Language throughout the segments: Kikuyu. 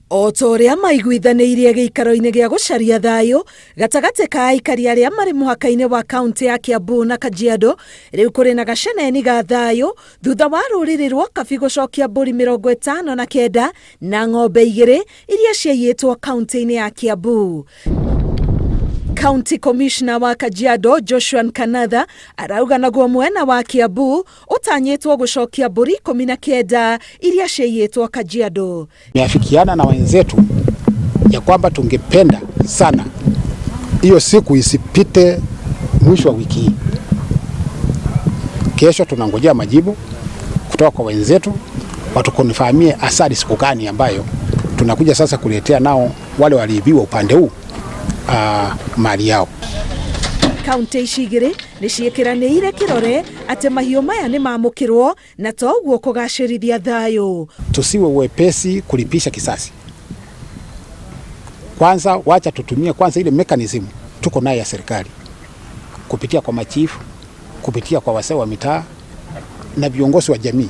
O ta ũrĩa maiguithanĩirie gĩikaro-inĩ gĩa gũcaria thayũ gatagatĩ ka aikari arĩa marĩ mũhaka-inĩ wa kaunti ya Kiambu na Kajiado, rĩu kũrĩ na gaceneni ga thayũ thutha wa rũrĩrĩ rwa Kabi gũcokia mbũri 59 na ng'ombe igĩrĩ iria ciaiyĩtwo kaunti-inĩ ya Kiambu. County Commissioner wa Kajiado Joshua Nkanatha arauga naguo mwena wa Kiambu ũtanyĩtwo gũcokia mbũri 19 iria ciaiyĩtwo Kajiado. Tumeafikiana na wenzetu ya kwamba tungependa sana hiyo siku isipite mwisho wa wiki hii. Kesho tunangojea majibu kutoka kwa wenzetu watukonfirmie asali siku gani ambayo tunakuja sasa kuletea nao wale waliibiwa upande huu mali yao. Kaunti ici igĩrĩ nĩ ciĩkĩranĩire kĩrore atĩ mahiũ maya nĩ mamũkĩrwo na to ũguo kũgacĩrithia thayũ. Tusiwe wepesi kulipisha kisasi. Kwanza wacha tutumie kwanza ile mechanism tuko nayo ya serikali kupitia kwa machifu, kupitia kwa wasee wa mitaa na viongozi wa jamii.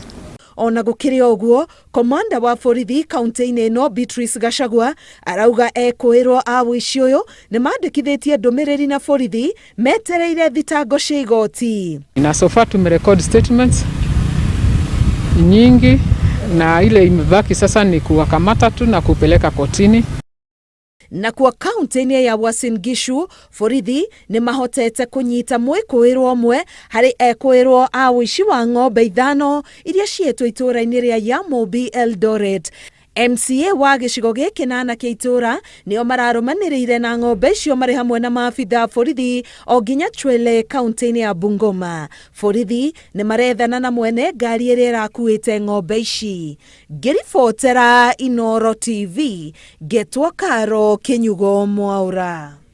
Ona gũkĩrĩ o ũguo, komanda wa borithi kaunti-inĩ ĩno Beatrice Gachagua arauga ekũĩrwo a ũici ũyũ nĩ mandĩkithĩtie ndũmĩrĩri na borithi metereire thitango cia igoti. Na so far tumerecord statements nyingi na ile imebaki sasa ni kuwakamata tu na kupeleka kotini. Nakuo kaunti-inĩ ya Uasin Gishu borithi nĩ mahotete kũnyita mwĩkũĩrwo ũmwe harĩ ekũĩrwo a ũici wa ng'ombe ithano iria ciĩtwo itũũra-inĩ rĩa Yamobi Eldoret. MCA wa gĩcigo gĩkĩ na anake itũũra nĩo mararũmanĩrĩire na ng'ombe icio marĩ hamwe na maabitha a borithi o nginya Chwele kaunti-inĩ ya Bungoma. Borithi nĩ marethana na mwene ngari ĩrĩa ĩrakuĩte ng'ombe ici. Ngĩribotera Inooro TV, ngetwo Karo Kĩnyugo Mwaũra.